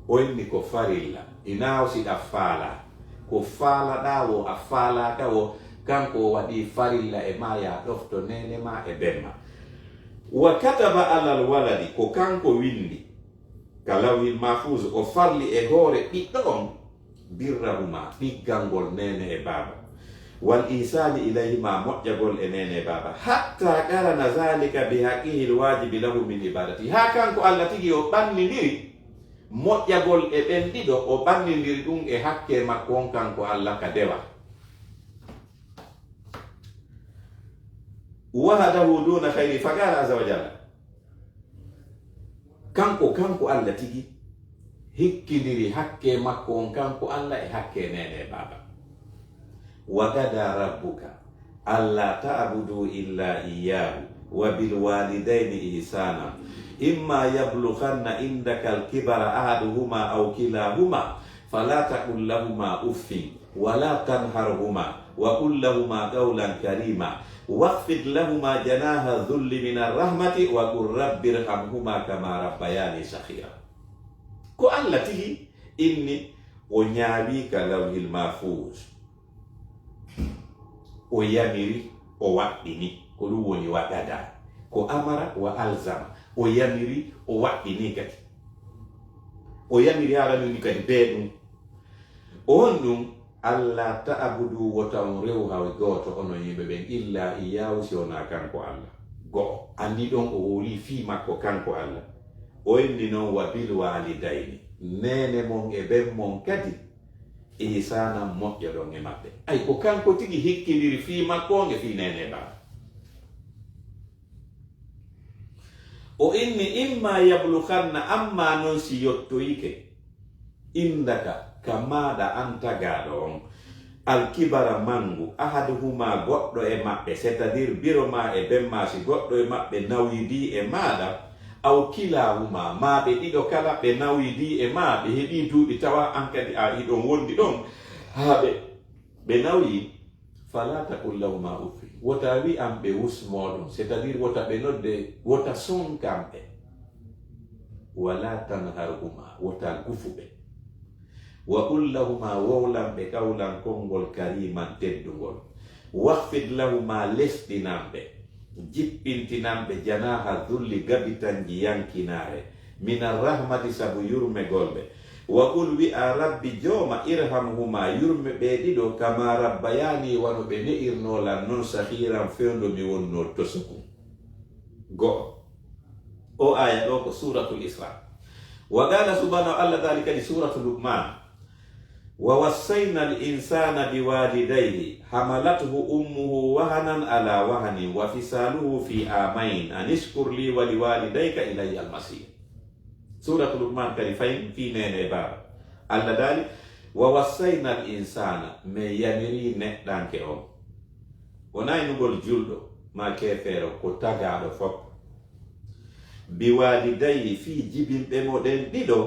O inni ko farilla. Inaa o siɗa faalaa. Ko faalaɗaa woo, a faalaaka woo, kanko o waɗii farilla e maa, yaa ɗofto neene maa e ben maa. Wa kataba alal waladi, ko kanko winndi ka lawhil mahfuz, o farli e hoore ɓiɗɗo on, birrahuma, ɗiggangol neene e baaba, wal ihsani ilayhima, moƴƴagol e neene e baaba, hatta qarana zalika bi haqqihil wajibi lahu min ibadati, haa kanko Allah tigi o ɓannindiri moƴƴagol e ɓen ɗiɗo, o ɓannindiri ɗum e hakke makko on kanko Allah ka dewa. Wahadahu duna khayri, faqala azza wa jalla. Kanko, kanko Allah tigi hikkindiri hakke makko on, kanko Allah, e hakke neene e baaba. Wa qada rabbuka alla ta'budu illa iyyahu wa bil walidayni ihsana. Imma yablughanna indaka al kibara ahaduhuma aw kilahuma fala taqul lahuma uffin wala tanharhuma wa qul lahuma qawlan karima. Wakhfid lahuma janaha dhulli min arrahmati wa qul rabbi irhamhuma kama rabbayani saghira. Ko Allah tigi inni o ñaawi ka lawhil mahfuz. O yamiri, o waɗɗini. Ko ɗum woni wa qada. Ko amara wa alzama. O yamiri, o waɗɗini kadi. O yamiri haala ɗum kadi bee ɗum. O on ɗum, alla ta'budu, wota on rewu hay gooto onon yimɓe ɓen, illa iyyahu, si wonaa kanko Allah. Go'o. Anndi ɗon o wowli fii makko kanko Allah. O inni non wa bil walidayni. Neene mon e ben mon kadi ihsanan, moƴƴoɗon e maɓɓe. Ay ko kanko tigi hikkindiri fii makko on e fii neene baaba. O inni imma yablughanna, amma non si yottoyike, indaka, ka maaɗa an tagaaɗo on, al kibara, manngu, ahaduhuma, goɗɗo e maɓɓe, c'est-à-dire biro ma e ben ma, si goɗɗo e maɓɓe nawyidii e maaɗa, aw kilahuma, maa ɓe ɗiɗo kala ɓe nawyidii e maa, ɓe heɓii duuɓi tawa an kadi a hiɗon wondi ɗon, haa ɓe, ɓe nawyi, fala taqul lahuma uffin, wota wi'an ɓe wus mooɗon, c'est-à-dire wota ɓe nodde, wota sonkan ɓe, wala tanharhuma, wota gufu ɓe, wa qul lahuma, wowlan ɓe qawlan konngol kariman, teddungol, wakhfid lahuma, lesɗinan ɓe, jippintinan ɓe, janaha dhulli, gabitanji yankinaare, min arrahmati, sabu yurmegol ɓe. Wa qul, wi'a, rabbi, jooma, irhamhuma, yurme ɓe ɗiɗo, kama rabbayani, wano ɓe ne'irnoo lan non, saghiran, fewndo mi wonnoo tosukun. Go'o. O aya ɗo ko Suratul Isra. Wa qala subhanahu, Allah daali kadi Suratul Luqman. Wa wassayna al insana bi walidayhi hamalathu ummuhu wahanan ala wahanin wa fisaluhu fi amayn an ishkur li wa li walidayka ilayya al masir. Suratul Luqman kadi fayin fii neene e baaba. Allah daali, wa wassayna al insana, men yamiri neɗɗanke on. Wonaa inugol julɗo maa keefeero, ko tagaaɗo fof. Bi walidayhi, fii jibinɓe mo ɗen ɗiɗo,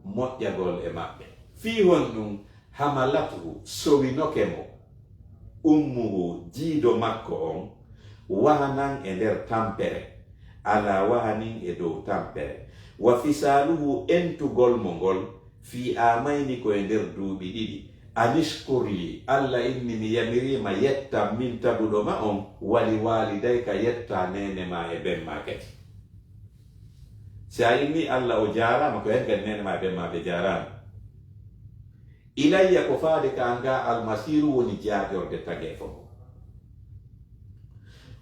moƴƴagol e maɓɓe. Fii honɗum? Hamalathu, sowinoke mo, ummuhu, jiido makko on, wahanan, e nder tampere, ala wahanin, e dow tampere, wa fisaluhu, entugol mo ngol, fii amayni, ko e nder duuɓi ɗiɗi, anishkur li, Allah inni mi yamiriima yettan min taguɗo ma on, wa li walidayka, yetta neene ma e ben ma kadi. Si a inni Allah o jaaraama, ko heen kadi neene ma e ben ma ɓe jaaraama. Ilayya, ko faade ka an ga, almasiiru, woni jaajorde tageefo ngo.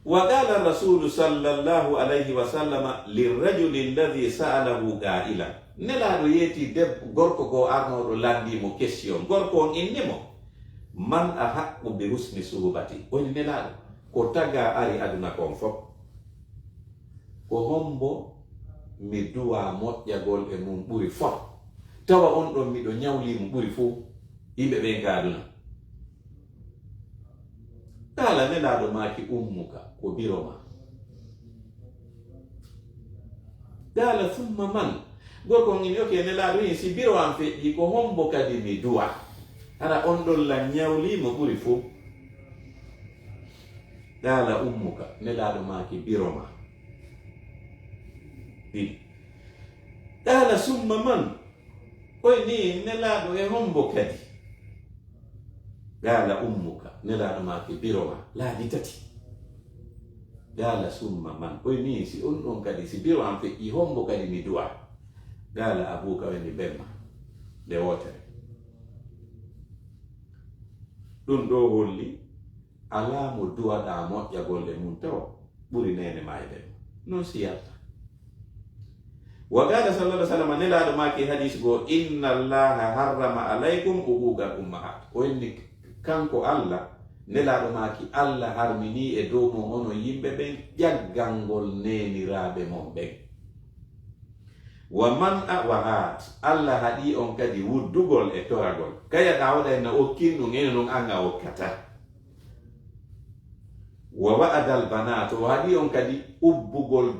Wa qala rasulu sallallahu alayhi wa sallama lirrajuli alladhi sa'alahu qa'ilan. Nelaaɗo yeeti debbo, gorko goo arnooɗo lanndii mo question. Gorko on inni mo, man ahaqqu bi husni suhbati? Woni Nelaaɗo, ko tagaa ari aduna kon fof, ko hombo mi duwaa moƴƴagol e mum ɓuri fof? Tawa on ɗon miɗo ñawlii mo ɓuri fof yimɓe ɓen ka aduna. Qaala, Nelaaɗo maaki, ummuka, ko biro ma. Qaala, summa man? Gorko on inni, ok, Nelaaɗo, hin si biro an feƴƴi, ko hombo kadi mi duwa? Hara on ɗon lan ñawlii mo ɓuri fof. Qaala, ummuka, Nelaaɗo maaki, biro ma. Ɗiɗi. Qaala, summa man? Oy ni, Nelaaɗo, e hombo kadi? Qaala, ummuka, Nelaaɗo maaki, biro ma. Laabi tati. Qaala, summa man? O inni, si on ɗon kadi, si biro am feƴƴi, hombo kadi mi du'a? Qaala, abuuka, o inni, ben ma, nde wootere. Ɗum ɗoo holli alaa mo du'aɗaa moƴƴagol e mum taw ɓuri neene ma e ben ma. Non si yalta. Wa qaala sallallahu alaihi wasallam, Nelaaɗo maaki hadiis goo, inna Allaha harrama alaykum uquuqal ummahaat. O inni, kanko Allah, Nelaaɗo maaki, Allah harminii e dow mon onon yimɓe ɓen ƴaggangol neeniraaɓe mon ɓen. Wa man a wa haat, Allah haɗii on kadi wuddugol e toragol. Kaya ɗa waɗa en na okkin ɗum, enen non an a okkata. Wa wa'adal banaat, o haɗii on kadi ubbugol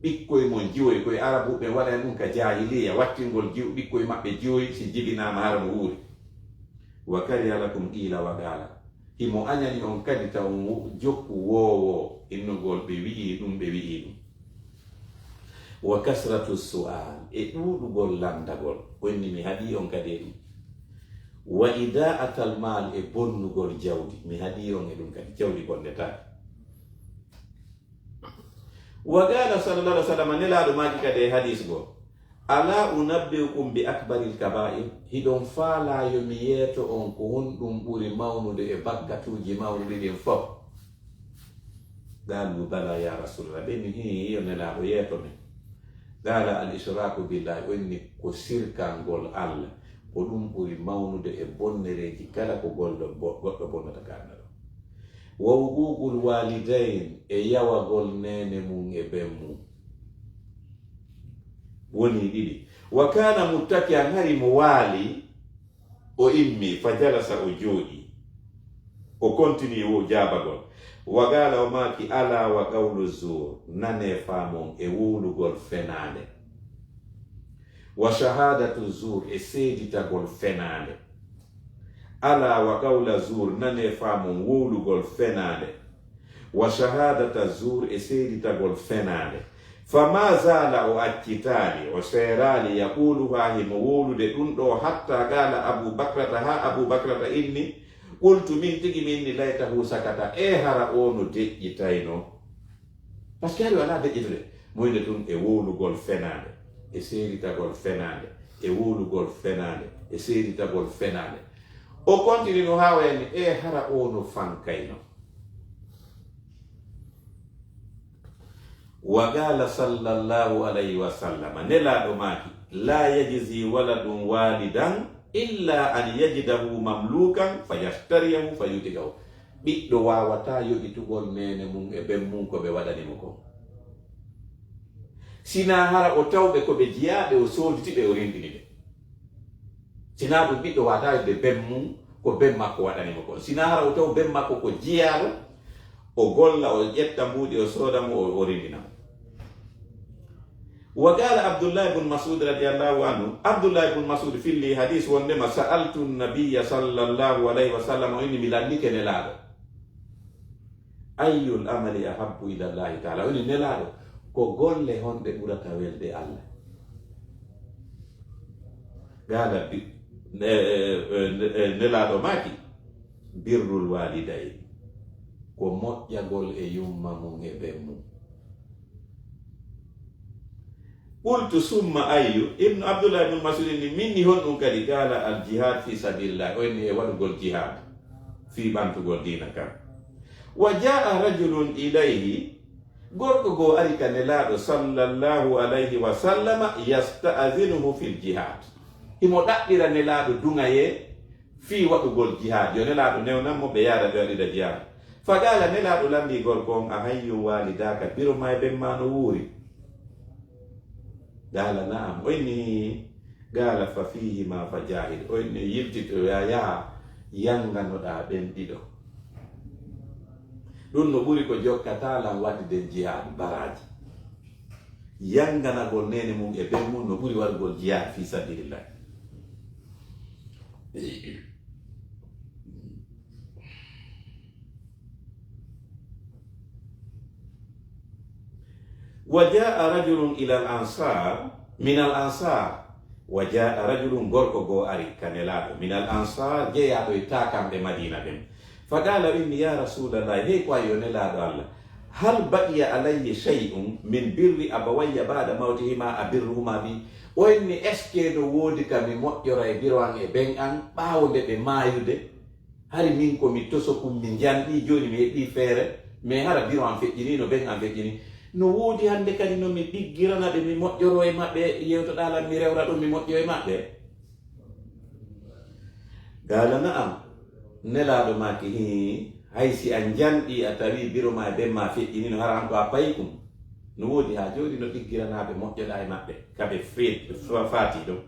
ɓikkoy mon jiwoy, koye Arabuɓe waɗa en ɗum ka jaahiliya, wattingol jiw-, ɓikkoy maɓɓe jiwoy si jibinaama hara no wuuri. Wa kariha lakum qiila wa qaala. Himo añani on kadi taw on wo-, jokku woowo innugol ɓe wi'i ɗum, ɓe wi'i ɗum. Wa kasratu su'al, e ɗuuɗugol lanndagol, o inni mi haɗii on kadi e ɗum. Wa ida'atal maal, e bonnugol jawdi, mi haɗii on e ɗum kadi, jawdi bonnetaake. Wa qaala sallallahu alaihi wasallam, Nelaaɗo maaki kadi e hadiis goo, alaa unabbi'ukum bi akbaril kabaa'ir, hiɗon faalaa yo mi yeeto on ko honɗum ɓuri mawnude e bakkatuuji mawnuɗi ɗin fof? Qaalu, bala ya Rasulallah, ɓe inni, hii, yo Nelaaɗo, yeeto men. Qaala, al ishraaku billahi, o inni, ko sirkangol Allah, ko ɗum ɓuri mawnude e bonnereeji kala ko golɗo bo-, goɗɗo bonnata ka Allah ɗo. Wa uquuqul waalidayn, e yawagol neene mum e ben mum. Woni ɗiɗi. Wa kaana muttaki'an, hari mo waali, o immi, fa jalasa, o jooɗi. O kontinii wo jaabagol. Wa qaala, o maaki, alaa wa qawlu zuur, nanee faamon e wowlugol fenaande. Wa shahaadatu zuur, e seeditagol fenaande. Alaa wa qawla zuur, nanee faamon wowlugol fenaande. Wa shahaadata zuur, e seeditagol fenaande. Fa maa zaala, o accitaali, o seeraali, yaquuluhaa, himo wowlude ɗum ɗoo, hatta qaala Abu Bakrata, haa Abu Bakrata inni, qultu, min tigi mi inni, laytahu sakata, e hara oo no deƴƴitayno. Parce que hari o alaa deƴƴitude. Moyde tun e wowlugol fenaande, e seeditagol fenaande, e wowlugol fenaande, e seeditagol fenaande. O continue no haa o yani, e hara o no fankayno. Wa qaala sallallahu alayhi wa sallam, Nelaaɗo maaki, laa yajzi waladun waalidan illa an yajidahu mamlukan fa yashtariyahu fa yutiqahu. Ɓiɗɗo waawataa yoɓitugol neene mum e ben mum ko ɓe waɗani mo kon. Sinaa hara o tawɓe ko ɓe jiyaaɓe, o sooditi ɓe, o rinɗini ɓe. Sinaa ɗum ɓiɗɗo waawataa yoɓde ben mum ko ben makko waɗani mo kon. Sinaa hara o taw ben makko ko jiyaaɗo, o golla, o ƴetta mbuuɗi, o sooda mo, o, o rinɗina mo. Wa qaala Abdullah ibn Mas'ud radiyallahu anhu, Abdullah ibn Mas'ud filli hadis wondema, sa'altu nabiyya sallallahu alayhi wa sallam, o inni mi lallike Nelaaɗo, ayyul amali ahabbu ila Allahi taala, o inni Nelaaɗo, ko golle honɗe ɓurata welde Allah? Qaala bi-, e, e, e, e, Nelaaɗo maaki, birrul waalidayn, ko moƴƴagol e yumma mum e ben mum. Qultu, summa ayyu? Ibnu Abdullah ibnu Mas'ud inni, min ni honɗum kadi? Qaala, al jihad fi sabilillah, o inni e waɗugol jihad fii ɓantugol diina kan. Wa jaa rajulun ilayhi, gorko goo ari ka Nelaaɗo sallallahu alayhi wa sallama, yasta'zinuhu fil jihad, himo ɗaɓɓira Nelaaɗo duŋayee fii waɗugol jihaad. Yo Nelaaɗo newnan mo, ɓe yaada ɓe waɗida jihaad. Fa qaala, Nelaaɗo lanndii gorko on, a hayyun waalidaaka, biro maa e ben maa no wuuri? Qaala, na'am. O inni, qaala, fa fiihimaa fa jaahid. O inni, yiltitoyaa, yahaa, yannganoɗaa ɓen ɗiɗo. Ɗum no ɓuri ko jokkataa lan waɗde jihaad, baraaji. Yannganagol neene mum e ben mum no ɓuri waɗugol jihaad fii sabilillah. Wa jaa rajulun ila al ansar, min al ansar. Wa jaa rajulun, gorko goo ari ka Nelaaɗo, min al ansar, jeyaaɗo e taakamɓe Madiina ɓen. Fa qaala, o inni, ya Rasulallah, hey ko wayi yo Nelaaɗo Allah, Hal baqiya alayya shay'un min birri abawayya ba'da mawtihima abirruhuma bi? O inni, est-ce que no woodi ka mi moƴƴora e biro an e ben an ɓaawo nde ɓe maayude? Hari min ko mi tosokum, mi njanɗi, jooni mi heɓi feere, mais hara biro an feƴƴini, no ben an feƴƴini. No woodi hannde kadi no mi ɗiggirana ɓe, mi moƴƴoro e maɓɓe, yewtoɗaa lan, mi rewra ɗum, mi moƴƴo e maɓɓe? Qaala na'am. Nelaaɗo maaki, hii, hay si a njanɗi, a tawi biro ma e ben ma feƴƴinino, hara an ko a payikum. No woodi haa jooni no ɗiggiranaaɓe moƴƴoɗaa e maɓɓe, ka ɓe fe-, fa-, faati ɗum.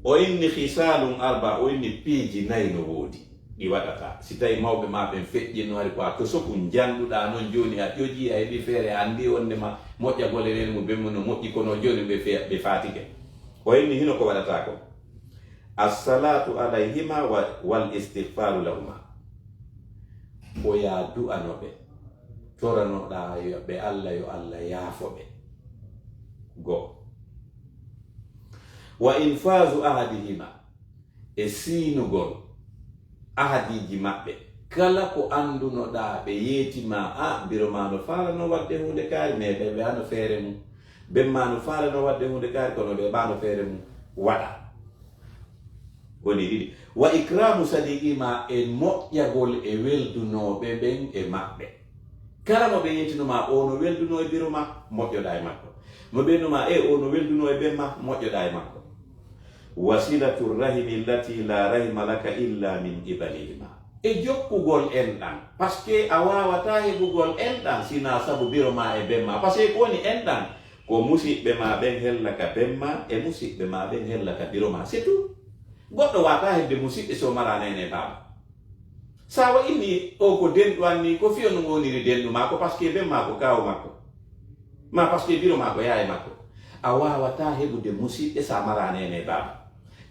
O inni khisaalun arba, o inni piiji nayi no woodi ɗi waɗata. Si tawi mawɓe ma ɓen feƴƴinno, hari ko a tosoku njanɗuɗaa non jooni, a ƴoƴii, a heɓi feere, a anndi wonde ma moƴƴagol e nen mu ben mu no moƴƴi, kono jooni ɓe fe-, ɓe faatike. O inni hino ko waɗata ko. Assalatu alayhima wa-, wal istighfaru lahuma. Ko yaa du'ano ɓe, toranoɗaa yo ɓe Allah, yo Allah yaafo ɓe. Go. Wa infazu ahadihima, e siinugol ahadiiji maɓɓe. Kala ko anndunoɗaa ɓe yeeti ma, a, biro ma no faalano waɗde huunde kaari, mais ɓe, ɓe ano feere mum. Ben ma no faalano waɗde huunde kaari, kono ɓe ɓaano feere mum waɗa. Woni ɗiɗi. Wa ikramu sadiqima, e moƴƴagol e weldunooɓe ɓen e maɓɓe. Kala mo ɓe yeetino ma, o no weldunoo e biro ma, moƴƴoɗaa e makko. Mo ɓe no ma, e o no weldunoo e ben ma, moƴƴoɗaa e makko. Wa silatu rahimi allati la rahima laka illa min qibalihima. E jokkugol enɗan, parce que a waawataa heɓugol enɗan si naa sabu biro ma e ben ma. Parce que ko woni enɗan? Ko musiɓɓe ma ɓen hella ka ben ma, e musiɓɓe ma ɓen hella ka biro ma. C'est tout. Goɗɗo waawataa heɓde musiɓɓe si o maraa neene e baaba. Sa wa inni o ko denɗo an ni, ko fiyo no woniri denɗo ma ko, parce que ben ma ko kaaw makko. Ma parce que biro ma ko yaay makko. A waawataa heɓude musiɓɓe sa maraa neene e baaba.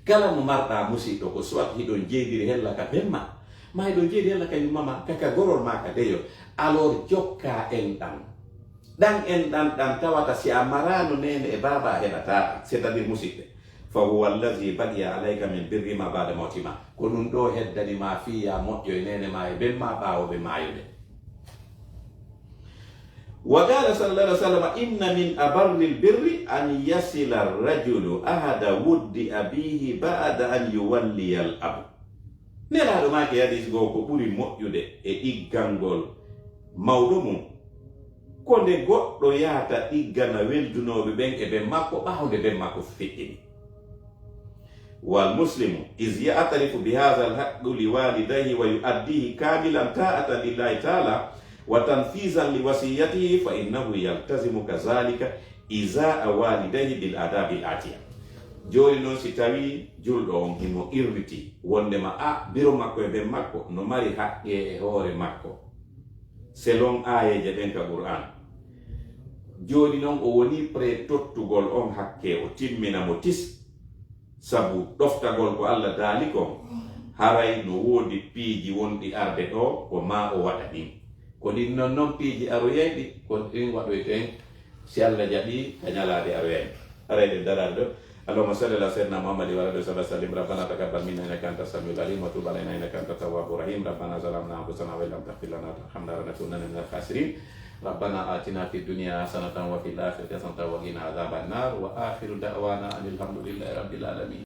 Kala mo marɗaa musiɗɗo ko soit hiɗon jeydiri hella ka ben ma, ma hiɗon jeydiri hella ka yumma ma, ka, ka gorol ma, ka deyo. Alors jokkaa enɗan. Ɗan enɗan ɗan tawata si a maraano neene e baaba a heɓataa ɗan, c'est-à-dire musiɓɓe. Fa huwa allazi baqiya alayka min birrihima ba'da mawtihima. Ko ɗun ɗoo heddani ma fii yaa moƴƴoy neene ma e ben ma ɓaawo ɓe maayude. Wa qala sallallahu alaihi wasallam, inna min abarril birri an yasila ar-rajulu ahada wuddi abihi ba'da an yuwalliya al-ab. Nelaaɗo maaki e hadiis goo ko ɓuri moƴƴude e ɗiggangol mawɗo mum, ko nde goɗɗo yahata ɗiggana weldunooɓe ɓen e ben makko ɓaawo nde ben makko feƴƴini. Wal muslimu iz ya'tarifu bi hadha al haqqi li walidayhi wa yu'addihi kamilan ta'atan lillahi ta'ala wa tanfizan li wasiyatihi fa innahu yaltazimu kadhalika iza'a walidayhi bil adabi al atiya. Jooni non si tawi julɗo on himo irriti wondema a biro makko e ben makko no mari haqqe e hoore makko selon aayeeje ɗen ka Qur'an. Jooni non o woni prêt tottugol on hakke o timmina mo tis. Sabu ɗoftagol ko Allah daali kon, haray no woodi piiji wonɗi arde ɗoo ko maa o waɗa ɗin. Ko ɗin non non piiji aroyayɗi, ko ɗin waɗoyten si Allah jaɓi ka ñalaade aroyayɗi. Haray ɗen daraade ɗoo. اللهم صل على سيدنا محمد وعلى آله وصحبه وسلم. ربنا تقبل منا إنك أنت السميع العليم وتب علينا إنك أنت التواب الرحيم. ربنا ظلمنا أنفسنا وإن لم تغفر لنا وترحمنا لنكونن من الخاسرين. ربنا آتنا في الدنيا حسنة وفي الآخرة حسنة وقنا عذاب النار. وآخر دعوانا أن الحمد لله رب العالمين.